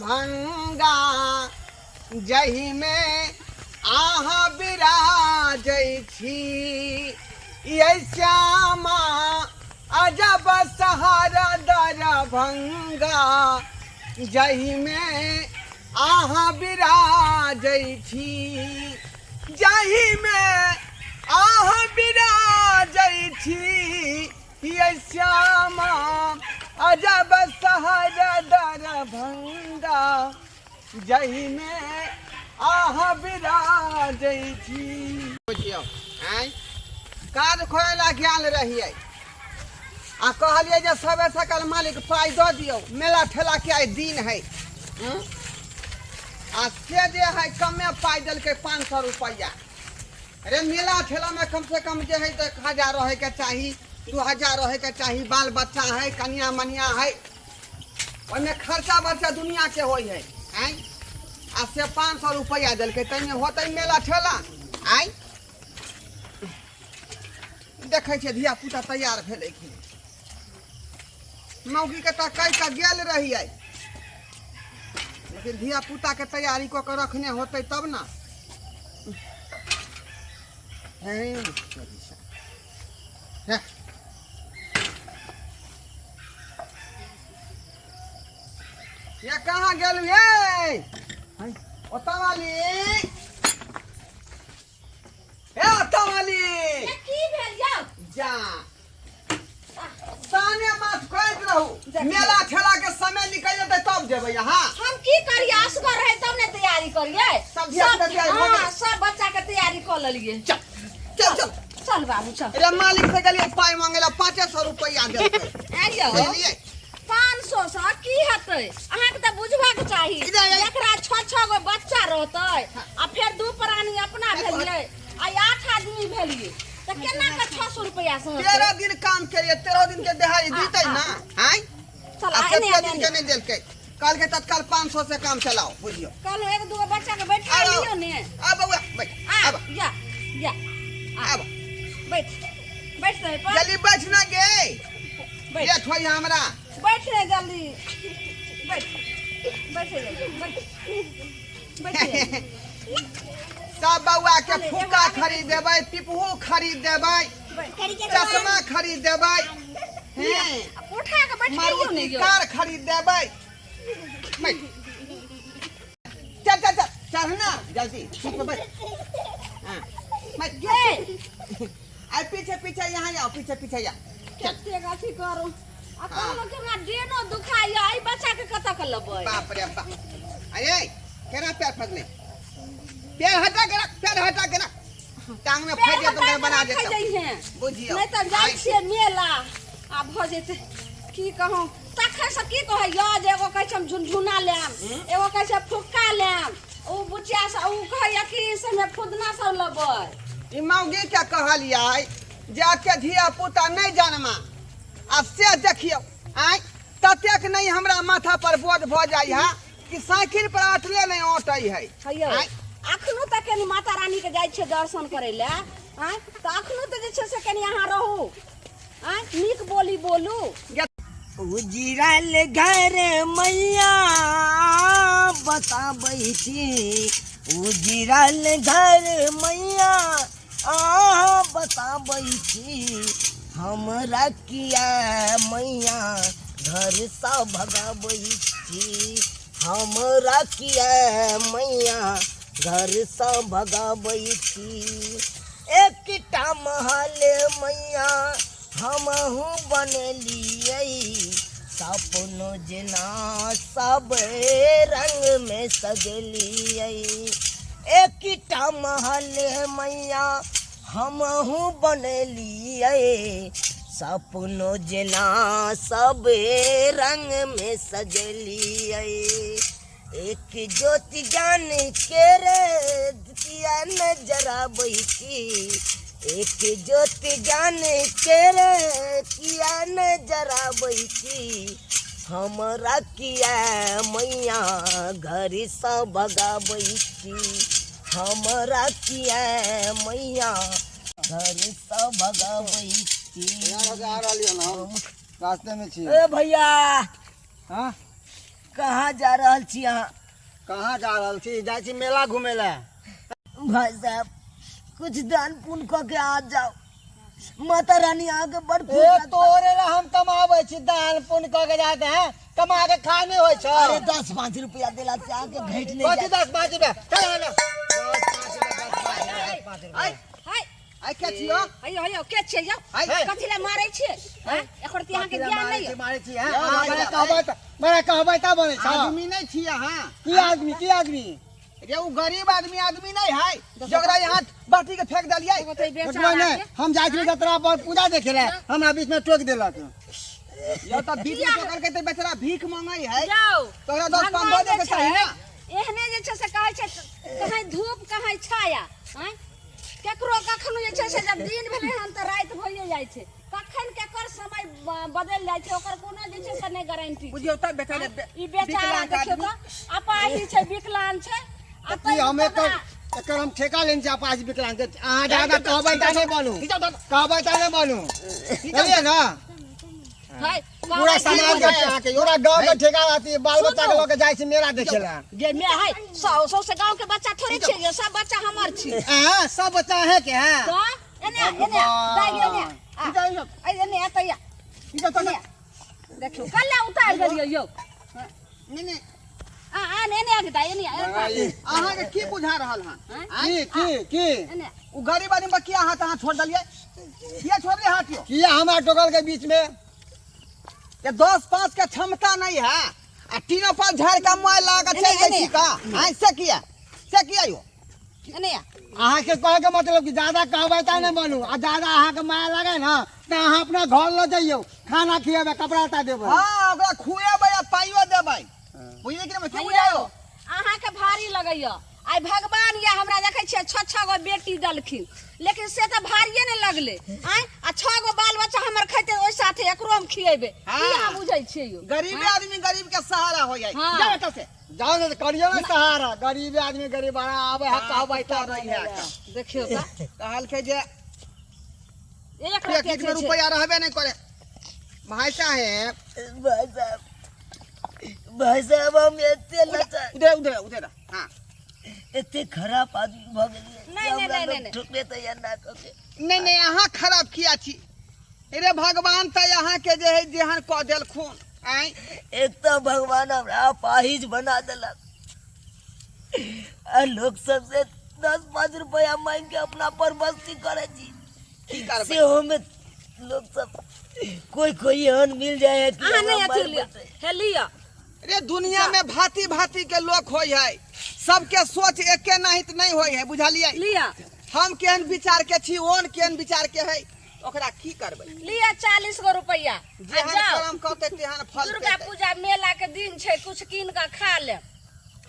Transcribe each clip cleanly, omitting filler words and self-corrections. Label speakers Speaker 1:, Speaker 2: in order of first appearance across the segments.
Speaker 1: दरभंगा जाहिमे अहाँ बिराजै छी ये श्यामा अजब शहर दरभंगा जाहिमे अहाँ बिराजै छी जाहिमे अहाँ बिराजै छी ये श्यामा अजब शहर दरभंगा जाहिमे अहाँ बिराजै छी। बुझियौ आँय, काज खोलै लए गेल रहियै आ कहलियै जे सबे सकल मालिक पाइ दऽ दियौ, मेला ठेला के आइ दिन है। आ से जे है कमे पाइ देलकै, 500 रुपैआ। अरे मेला ठेलामे कमसँ कम जे है तऽ 1000 रहैके चाही, 2000 रहैके चाही। बाल बच्चा है, कनिया मनिया है, ओहिमे खर्चा बर्चा दुनियाके होइ है। आँय, आ से 500 रुपैआ देलकै, ताहिमे होतै मेला ठेला? आँय, देखै छियै धिया पुता तैयार भेलै कि नहि। मौगीके तऽ कहि कऽ गेल रहियै, लेकिन धिया पुताके तैयारी कऽ कऽ रखने होतै तब ने। हे, ये कहाँ गेलु ये ओतऽ वाली? ए ओतऽ वाली!
Speaker 2: की भेल यौ?
Speaker 1: जा साने माथ करैत रहू, मेला ठेला के समय निकल जेतै तब जेबै अहाँ।
Speaker 2: हम की करियै, असगर रहै तब ने तैयारी करियै।
Speaker 1: सब धिया पुता तैयारी भऽ गेलै?
Speaker 2: हाँ, सब बच्चा के तैयारी कऽ लेलियै।
Speaker 1: चल चल चल।
Speaker 2: चल बाबू, चल।
Speaker 1: अरे मालिक से गेलियै पाइ मांगे ला, 500 रुपैआ देलकै।
Speaker 2: आँय यौ?
Speaker 1: बुझलियै?
Speaker 2: 500 से की हेतै? अहाँके तऽ बुझबाक चाही।
Speaker 1: इधर आइ।
Speaker 2: एकरा छओ छओ गो बच्चा रहतै आ फेर दू प्राणी अपना भेलियै आ 8 आदमी भेलियै, तऽ केना कऽ 600 रुपैआ से हेतै?
Speaker 1: 13 दिन काम केलियै, 13 दिन के दिहाड़ी दितै ना? आँय?
Speaker 2: चल।
Speaker 1: आ
Speaker 2: आ
Speaker 1: से
Speaker 2: एने
Speaker 1: 13
Speaker 2: एने
Speaker 1: दिन के नहि देलकै, कहलकै तत्काल 500 से काम चलाओ, बुझियौ।
Speaker 2: कहलहुँ एक दूगो बच्चा के बैठा
Speaker 1: आरो।
Speaker 2: लियौ ने।
Speaker 1: आ बौआ, बैठ।
Speaker 2: आ।
Speaker 1: आब।
Speaker 2: या या आ।
Speaker 1: आब।
Speaker 2: बैठ बैठ तोय पर।
Speaker 1: जल्दी बैठ ना गे।
Speaker 2: बैठ।
Speaker 1: लेट होइए हमरा।
Speaker 2: बैठ रे, जल्दी बैठ, बैठ रे, जल्दी बैठ, बैठ रे।
Speaker 1: सब बौआ के
Speaker 2: चले,
Speaker 1: फुक्का
Speaker 2: एगो आगे।
Speaker 1: खरीद देबै, पिपहू खरीद देबै,
Speaker 2: बैठ।
Speaker 1: चश्मा खरीद देबै, हैं,
Speaker 2: उठा के बैठ लियौ ने
Speaker 1: मारुति
Speaker 2: यौ।
Speaker 1: कार खरीद देबै। बैठ, चल चल चल, चढ़ ना जल्दी, सीट पे बैठ। हाँ, बैठ।
Speaker 2: गे।
Speaker 1: आइ पीछे पीछे, यहाँ आओ, पीछे पीछे जा, चल।
Speaker 2: कतेक अथी करू आ कहलहुँ कि हमरा डेनो दुखाइया, एहि बच्चा के कतऽ के लेबै?
Speaker 1: बाप रे बाप! अरे केना पैर फसले? पैर हटा के रख, पैर हटा के रख, टांग में
Speaker 2: पैर
Speaker 1: फंस जेतौ,
Speaker 2: हटा के
Speaker 1: बना
Speaker 2: रखै
Speaker 1: जेतौ।
Speaker 2: जइहें।
Speaker 1: बुझियौ।
Speaker 2: नहि तऽ जाइ
Speaker 1: आइ-
Speaker 2: छियै मेला आ भऽ जेतै। की कहूँ, तखन से की कहैया जे एगो कहै छै हम झुनझुना लेब, एगो कहै छै फुक्का लेब, ओ बुचिया सब ओ कहैया कि से हमे फुदना सब लेबै।
Speaker 1: ई मौगी के कहलियै जे के धिया पुता नहि जनमा, आ से देखियौ आँय, ततेक नहि हमरा माथा पर बोझ भऽ जाइ है कि साइकिल पर अटले नहि अटै है।
Speaker 2: हैयौ।
Speaker 1: आँय?
Speaker 2: अखनो तऽ कनि माता रानी के जाइ छियै दर्शन करै लए, आँय, तऽ अखनो तऽ जे छै से कनि अहाँ रहू, आँय, नीक बोली बोलू।
Speaker 3: उजरल घर मैया बताबै छी, उजरल घर मैया अहाँ बताबै छी, हमरा किया मैया घरसँ भगाबै छी, हमरा किया मैया घरसँ भगाबै छी। एकटा महल मैया हमहूँ बनेलियै, सपनो जेना सब रंगमे सजेलियै। एकटा महल मैया हमहूँ बनेलियै, सपनो जेना सब रंगमे सजेलियै। एक ज्योति ज्ञान के रे किया न जराबै छी, एक ज्योति ज्ञान के रे किया न जराबै छी, हमरा किया मैया घरसँ भगाबै छी, हमरा किया मैया घरसँ भगाबै छी।
Speaker 4: आ रहलियै ना, हम रास्ते में छी।
Speaker 3: ए भैया।
Speaker 4: हाँ?
Speaker 3: कहाँ जा रहल छी अहाँ?
Speaker 4: कहाँ जा रहल छी? जाइ छी मेला घूमे लए।
Speaker 3: भाई साहब कुछ दान पुण्य कऽ के आ जाओ, माता रानी अहाँके बड़ खुश
Speaker 4: ए
Speaker 3: रखता।
Speaker 4: तोरे ला हम कमाबै छी, दान पुण्य कऽ के जाते हैं, कमा के खा नहीं होइ छौ।
Speaker 3: अरे 10-5 रुपया देला से अहाँके घटि नहि
Speaker 4: कथी
Speaker 3: जायत।
Speaker 4: 10-5 रुपया? चल हेलो। 10-5 रुपया, 10-5 रुपया, 10-5 रुपया।
Speaker 1: आइ
Speaker 2: हाय
Speaker 1: आइ के छियो?
Speaker 2: हयो हयो के छियै यौ?
Speaker 1: हाय।
Speaker 2: कथी लए मारै छियै? हैं, एकर तऽ अहाँके
Speaker 4: कथी ला
Speaker 2: ज्ञान
Speaker 4: मारै
Speaker 2: नहि
Speaker 4: छी,
Speaker 2: यऽ।
Speaker 4: मारै छी, हैं?
Speaker 1: यौ,
Speaker 4: अहाँ
Speaker 1: भाई
Speaker 4: बड़ा
Speaker 1: साहब,
Speaker 4: कहबै तऽ, बड़ा कहबै तऽ बनै छौ।
Speaker 1: आदमी नहीं छी अहाँ।
Speaker 4: की आदमी, की आदमी?
Speaker 1: रे उ गरीब आदमी आदमी नहीं है जकरा यहाँ बाटी के फेंक देलियै।
Speaker 2: एगो तऽ ई
Speaker 4: देखबै
Speaker 2: बेचारा
Speaker 4: नहि,
Speaker 2: के।
Speaker 4: हम जाइ छी जतरा पर पूजा देखे लए, हमरा बीच में टोकि देलक।
Speaker 1: यौ तऽ बीच में टोकल के तऽ बेचारा भीख मांगै है।
Speaker 2: जाउ।
Speaker 1: तोरा 10-5
Speaker 2: भगवान
Speaker 1: दऽ दैके
Speaker 2: जे छै,
Speaker 1: चाही ना।
Speaker 2: एहने जे छै से कहै छै कहीं धूप कहीं छाया, आँय? केकरो कखनो जे छै से जब दिन भेलै हन तऽ राति भइए जाइ छै, कखन केकर समय बदलि जाइ छै ओकर कोनो जे छै से नहि गारंटी।
Speaker 1: बुझियौ तऽ बेचारे
Speaker 2: ई बेचारा
Speaker 1: विकलांग
Speaker 2: देखियौ
Speaker 1: आदमी।
Speaker 2: तऽ अपाहिज छै, विकलांग छै। आ
Speaker 4: की
Speaker 2: तैयो
Speaker 4: हम एकर
Speaker 2: तकरा-
Speaker 4: एकर हम ठेका लेने छी अपाहिज विकलांग के। अहाँ ज्यादा कहबै तऽ नहि बनू, कहबै तऽ नहि बनू, बुझलियै ने?
Speaker 2: है,
Speaker 4: पूरा
Speaker 2: कहबै
Speaker 4: समाज
Speaker 2: की
Speaker 4: के
Speaker 1: अहाँके यौ?
Speaker 4: पूरा गाँव के ठेका रहती, बाल बच्चा के लऽ के जाइ छी मेला देखे लए।
Speaker 2: जे मे है सौ सौ से गांव के बच्चा थोड़े छियै ये, सब बच्चा हमर छी।
Speaker 4: अहाँ सब बच्चा अहें के है?
Speaker 2: तऽ एने एने दाइ एने आ, ऐ एने एतै आ। एने आ। देखियौ कल्ले उतारि देलियै यौ।
Speaker 1: नहीं नहीं
Speaker 2: आ आ एने आके दाइ एने आ, एने
Speaker 1: अहाँके की बुझा रहल हन?
Speaker 2: आँय?
Speaker 4: की की की
Speaker 2: एने
Speaker 1: उ गरीब आदमी पर किया हाथ अहाँ छोड़ देलियै? किया छोड़लियै हाथ यौ?
Speaker 4: किया हमरा टोकल के बीच में?
Speaker 1: ये 10-5 के क्षमता नहीं है आ तीनों पाँच झाड़ के मोबाइल लगा के चल जाइ छी का? आँय से किया, से किया यौ?
Speaker 2: एने आ।
Speaker 4: अहाँके कहै के मतलब कि ज्यादा कहबै तऽ नहि बनू, आ ज्यादा अहाँके माया लागे ने तऽ अहाँ अपना घर लऽ जइयौ, खाना खिएबै, कपड़ा लत्ता देबै।
Speaker 1: हाँ ओकरा खुएबै आ पाइयो देबै, बुझलियै कि नहि? की बुझायो?
Speaker 2: अहाँके भारी लगैया। आइ भगवान या हमरा देखै छियै 6-6 गो बेटी देलखिन, लेकिन से तऽ भारिये ने लगलै। आँय, आ 6 गो बाल बच्चा हमर खेतै ओहि साथे एकरो हम खिएबै, की
Speaker 1: हाँ।
Speaker 2: अहाँ बुझै छियै यौ?
Speaker 1: गरीब आदमी गरीब के सहारा हो जाइ।
Speaker 2: हाँ।
Speaker 1: जाओ एतऽ से।
Speaker 4: जाओ ने तऽ करियौ ने सहारा। गरीब आदमी गरीब आबै है कहबै तऽ
Speaker 1: रही है।
Speaker 2: देखियौ तऽ
Speaker 1: कहलकै जे
Speaker 2: एक रत्ती
Speaker 1: पैकेट में
Speaker 2: छै।
Speaker 1: रुपया रहबे नहीं करे। भाई साहेब,
Speaker 3: भाई साहब, भाई साहब हम एते लाचार,
Speaker 1: उधर उधर उधर। हाँ
Speaker 3: एते खराब आदमी भऽ गेलियै।
Speaker 2: नहीं, नहीं, नहीं, नहीं, नहीं।
Speaker 3: ठोकले तऽ या ना कऽ के।
Speaker 1: नहीं नहीं अहाँ खराब किया छी? अरे भगवान तऽ अहाँ के जे है जेहन कऽ देलखुन। आँय
Speaker 3: एक तऽ भगवान हमरा अपाहिज बना देलक आ लोक सबसे 10-5 रुपया मांगि के अपना पर मस्ती करै छी।
Speaker 1: की करबै?
Speaker 3: सेहो में लोग सब कोई कोई एहन मिल जाए है कि
Speaker 2: अहाँ नहीं
Speaker 3: हमरा
Speaker 2: अथी
Speaker 3: मारि
Speaker 2: लिअ,
Speaker 3: पड़तै।
Speaker 2: हे लिअ।
Speaker 1: रे दुनिया में भांति भांति के लोग होय है, सबके सोच एके नाहित नहीं होय है, बुझलियै?
Speaker 2: लिअ।
Speaker 1: हम केहन विचार के छी, ओन केहन विचार के है, ओकरा की करबै?
Speaker 2: लिअ 40 गो रुपया। आ
Speaker 1: जेहन
Speaker 2: जाउ।
Speaker 1: कर्म करतै तेहन फल
Speaker 2: दुर्गा
Speaker 1: पेतै।
Speaker 2: पूजा मेला के दिन छै, कुछ कीन के खा लेब।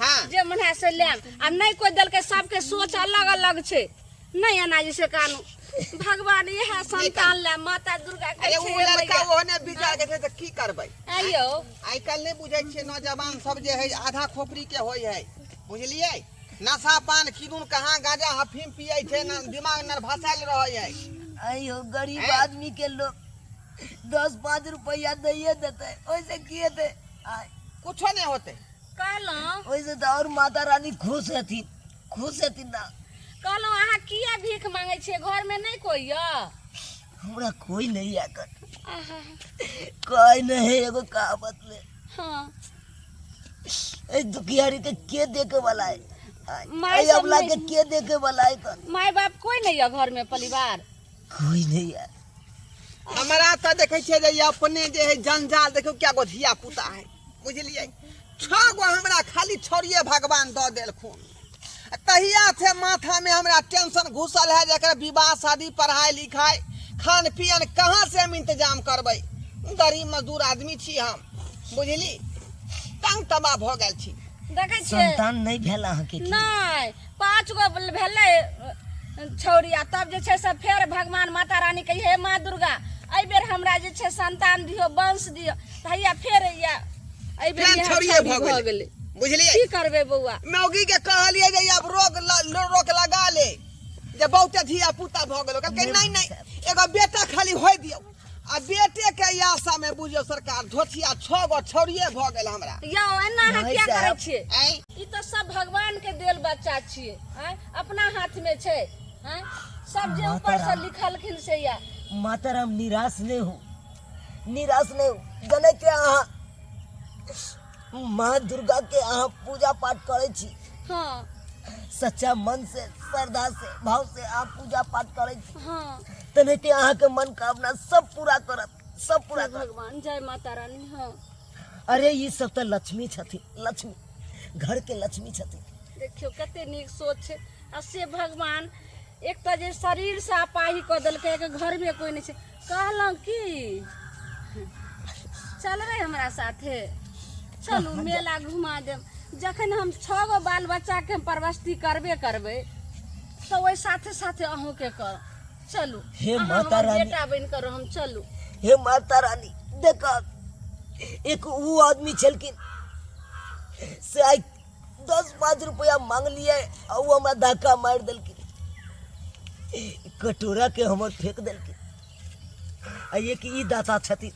Speaker 1: हाँ।
Speaker 2: जे मन है से लेब। आ नहीं कोई देलकै, सबके सोच अलग अलग छै। नहीं एना जे से कानू भगवान इएह संतान ले माता दुर्गा के
Speaker 1: अरे उ
Speaker 2: छै
Speaker 1: लड़का
Speaker 2: मैया।
Speaker 1: ओहने विचार के छै तऽ की करबै?
Speaker 2: आइयो।
Speaker 1: आइ काल्हि नहि बुझै छियै नौजवान सब जे है आधा खोपड़ी के होइ है, बुझलियै? नशा पान किदुन कहाँ गांजा अफीम पियै छै, न दिमाग नर्भसायल रहै है।
Speaker 3: आइयो गरीब
Speaker 1: हैं?
Speaker 3: आदमी के लोग 10-5 रुपया दैये देतै, ओइसे की हेतै? आइ
Speaker 1: कुछो नहि होतै।
Speaker 2: कहलहुँ
Speaker 3: ओइसे तऽ और माता रानी खुश हेथिन, खुश हेथिन ना।
Speaker 2: कहलहुँ अहाँ किया भीख मांगै छियै? घर में नहि कोई यऽ?
Speaker 3: हमरा कोई नहीं है कर।
Speaker 2: आहा।
Speaker 3: कोई नहीं है, एगो कहावत में।
Speaker 2: हाँ।
Speaker 3: ए दुखियारी के के देखे वाला है?
Speaker 2: माय
Speaker 3: ए
Speaker 2: सब
Speaker 3: अबला
Speaker 2: नहीं।
Speaker 3: के के देखे वाला है कर?
Speaker 2: My बाप कोई नहीं है घर में, परिवार
Speaker 3: कोई नहीं है।
Speaker 1: हमरा तऽ देखै छियै जे अपने जे है जंजाल, देखियौ क्या गो धिया पुता है, बुझलियै? 6 गो हमरा खाली छौड़िए भगवान दऽ देलखुन। तहिया से माथा में हमरा टेंशन घुसल है जेकर विवाह शादी पढ़ाई लिखाई खान पियन कहाँ से हम इंतजाम करबै? गरीब मजदूर आदमी छी हम, बुझली? तंग तबाह भऽ गेल छी।
Speaker 2: देखै छियै
Speaker 3: संतान नहीं भेल अहाँके की?
Speaker 2: नहि, 5 गो भेलै छौड़ी, आ तब जे छै से फेर भगवान माता रानी के हे माँ दुर्गा एहि बेर हमरा जे छै संतान दियौ, वंश दियौ, तऽ हैया फेर हैया एहि बेर
Speaker 1: फेर
Speaker 2: इएह
Speaker 1: छौड़िए
Speaker 2: छौड़ी
Speaker 1: भऽ
Speaker 2: भऽ
Speaker 1: गेलै।
Speaker 2: गेलै।
Speaker 1: बुझलियै?
Speaker 2: की करबै बौआ?
Speaker 1: मौगी के कहलियै जे आब रोक लगा ले, जे बहुते धिया पुता भऽ गेलो। कहलकै नहीं नहीं, एगो बेटा खाली होय दियौ, आ बेटे के आशा में बुझियौ सरकार धोथिया 6 गो छौड़िए भऽ गेल हमरा।
Speaker 2: यौ एना अहाँ
Speaker 3: भाइ
Speaker 2: किया करै
Speaker 3: साहब।
Speaker 2: छियै?
Speaker 1: आँय
Speaker 2: ई तऽ सब भगवान के देल बच्चा छियै। आँय अपना हाथ में छै। आँय सब जे ऊपर से लिखलखिन से या।
Speaker 3: माता राम निराश नहीं हो, निराश नहीं हो। जने के अहाँ माँ दुर्गा के अहाँ पूजा पाठ करै छी।
Speaker 2: हाँ।
Speaker 3: सच्चा मन से, श्रद्धा से, भाव से आप पूजा पाठ करै छी।
Speaker 2: हाँ।
Speaker 3: तेनाहिते अहाँ के मनोकामना सब पूरा करत, सब पूरा करत।
Speaker 2: भगवान जय माता रानी। हाँ।
Speaker 3: अरे ई सब तऽ लक्ष्मी छथिन, लक्ष्मी घर के लक्ष्मी छथिन।
Speaker 2: देखियौ कते नीक सोच छै। आ से भगवान एक तऽ जे शरीर से अपाही कऽ देलकै, एक घर में कोई नहि छै। कहलहुँ की चलबै हमरा साथे, चलू मेला घुमा देब। जखन हम 6 गो बाल बच्चा के हम परवस्ती करबे करबै तऽ ओहि साथे साथे अहूँके करब। चलू
Speaker 3: हे
Speaker 2: अहाँ
Speaker 3: माता
Speaker 2: हमर
Speaker 3: रानी।
Speaker 2: बेटा बनि कऽ रहम। चलू।
Speaker 3: हे माता रानी, देख एक ऊ आदमी छलखिन से आइ 10-5 रुपया मांगलिए आ ऊ हमरा धक्का मारि देलखिन, कटोरा के हमर फेंक देलखिन। आ एक ई दाता छथिन,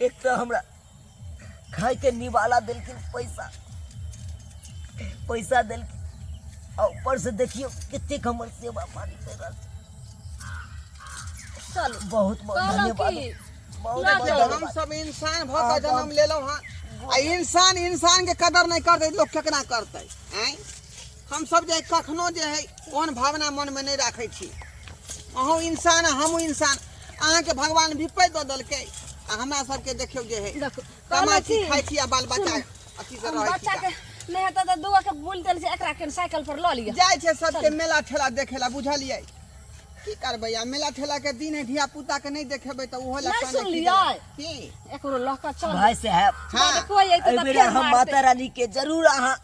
Speaker 3: एक तऽ हमरा खाय के निवाला देलखिन, पैसा पैसा देलखिन, आ ऊपर से देखियौ कतेक हमर सेवा पानी कर रहल छै।
Speaker 2: चलू।
Speaker 3: बहुत बहुत
Speaker 2: कहलहुँ
Speaker 3: धन्यवाद।
Speaker 2: की?
Speaker 3: बहुत
Speaker 2: लऽ
Speaker 3: बहुत
Speaker 2: जाउ।
Speaker 1: हम
Speaker 3: धन्यवाद।
Speaker 1: सब इंसान भऽ कऽ जन्म लेलहुँ हँ, आ इंसान इंसान के कदर नहि करतै लोक केकरा करतै? आँय हम सब जे कखनो जे है ओहन भावना मन में नहि राखै छी। अहूँ इंसान हमहूँ इंसान, अहाँके भगवान विपैत दऽ देलकै आ हमरा सबके देखियौ जे है
Speaker 2: देखू,
Speaker 1: कमाइ छी,
Speaker 2: कहलहुँ की?
Speaker 1: खाइ छी आ बाल बच्चा
Speaker 2: सुनू,
Speaker 1: अथी से
Speaker 2: हम
Speaker 1: रहै छी।
Speaker 2: बच्चा के नहि हेतै तऽ दूगो के बोल देल छै, एकरा के साइकिल पर लऽ लिअ।
Speaker 1: जाइ छै सबके मेला ठेला देखे ला, बुझलियै की करबै? आ मेला ठेला के दिन है, धिया पुता के नहि देखेबै तऽ ओहो ला
Speaker 2: नहि
Speaker 1: कानै
Speaker 2: सुनलियै?
Speaker 1: की
Speaker 2: एकरो लऽ कऽ चल।
Speaker 3: भाई साहब,
Speaker 1: हाँ।
Speaker 2: कोई अयतै
Speaker 3: एहि
Speaker 2: तऽ
Speaker 3: बेर
Speaker 2: फेर
Speaker 3: अहाँ
Speaker 2: मारतै।
Speaker 3: माता रानी के जरूर अहाँ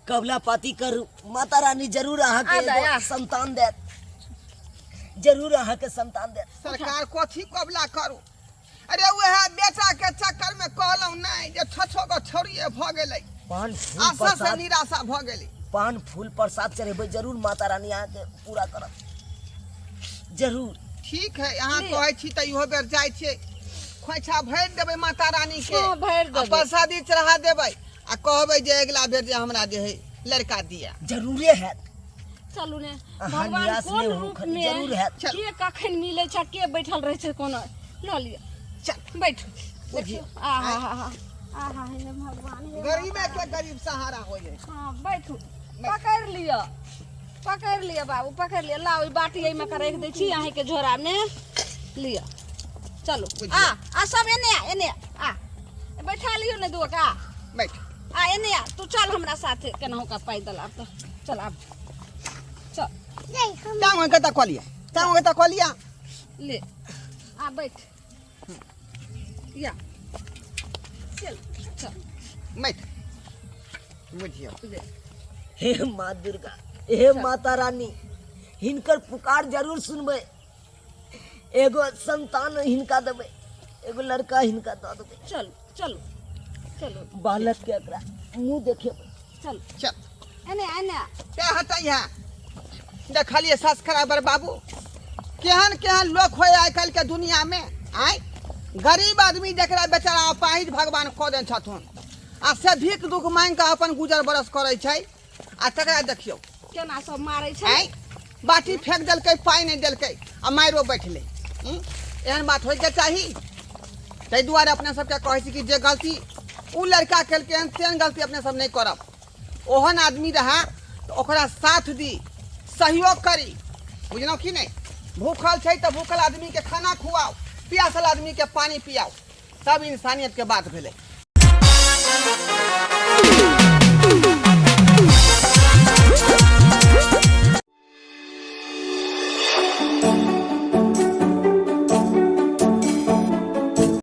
Speaker 3: कबला पाती करू। माता रानी जरूर अहाँ के
Speaker 2: आ जाय,
Speaker 3: एगो
Speaker 2: आ।
Speaker 3: संतान देत, जरूर अहाँ के संतान देत।
Speaker 1: सरकार कथी कबला करू? अरे वएह बेटा के चक्कर में कहलहुँ नहि जे 6 गो छौड़िए भऽ गेलै,
Speaker 3: पान फूल
Speaker 1: आशा से
Speaker 3: प्रसाद,
Speaker 1: निराशा भऽ गेलै।
Speaker 3: पान फूल प्रसाद चढ़ेबै, जरूर माता रानी अहाँ के पूरा करत, जरूर।
Speaker 1: ठीक है, अहाँ
Speaker 2: लिअ।
Speaker 1: कहै छी तऽ इहो बेर जाइ छियै, खोइछा भरि देबै माता रानी के।
Speaker 2: हँ, भरि
Speaker 1: आ
Speaker 2: देबै।
Speaker 1: प्रसादी चढ़ा देबै आ कहबै जे अगिला बेर जे हमरा जे है लड़का दिया।
Speaker 3: जरूरे हैत।
Speaker 2: चलू ने।
Speaker 3: अहाँ
Speaker 2: भगवान
Speaker 3: निराश
Speaker 2: कोन
Speaker 3: नहि होउ,
Speaker 2: रूप
Speaker 3: खाली
Speaker 2: में
Speaker 3: जरूर हैत।
Speaker 1: चल।
Speaker 2: के कखन मिलै छै, के बैठल रहै छै, कोनो लऽ लिअ।
Speaker 1: चल
Speaker 2: बैठू।
Speaker 1: बुझियौ।
Speaker 2: देखियौ। आहा हा हा आहा, हे भगवान, हे
Speaker 1: गरीबे के गरीब सहारा होइ है।
Speaker 2: हाँ बैठू, पकड़ि लिअ, पकड़ि लिअ बाबू, पकड़ि लिअ। लाउ ई बाटी एहिमे के राखि दै छी अहींके झोरामे। लिअ, चलू। आ आ सब एने आ, एने आ, बैठा लियौ ने दूगो के। आ
Speaker 1: बैठ।
Speaker 2: आ एने आ, तू चल हमरा साथे केनाहु का पैदल। आब तऽ चल, आब चल।
Speaker 1: टांग कतऽ कऽ लिअ, टांग कतऽ कऽ लिअ।
Speaker 2: ले आ बैठ या, चल चल
Speaker 1: बैठ, बुझियौ।
Speaker 2: ले।
Speaker 3: हे माँ दुर्गा, हे माता रानी, हिनकर पुकार जरूर सुनबै। एगो संतान हिनका देबै, एगो लड़का हिनका दऽ देबै।
Speaker 2: चलू चलू चलू।
Speaker 3: बालक के एकरा मुँह देखेबै।
Speaker 2: चल
Speaker 1: चल
Speaker 2: एने एने।
Speaker 1: ते हटै है। देखलिए सब्सक्राइबर बाबू, केहन केहन लोक होय आइ काल्हि के दुनिया में। आय गरीब आदमी जकरा बेचारा अपाहिज भगवान कऽ देने छथुन आ से भीख दुख मांगि कऽ अपन गुजर बरस करै छै, आ तकरा देखियौ
Speaker 2: केना सब मारै छै।
Speaker 1: आँय बाटी फेंक देलकै, पाइ नहि देलकै आ मारियो बैठलै। एहन बात होइके चाही? ताहि दुआरे अपने सबके कहै छी कि जे गलती ओ लड़का केलकै हन तेहन गलती अपने सब नहि करब। ओहन आदमी रहए तऽ ओकरा साथ दी, सहयोग करी, बुझलहुँ कि नहि? भूखल छै तऽ भूखल आदमीके खाना खुआउ, प्यासल आदमीके पानि पियाउ, तब इंसानियतके बात भेलै।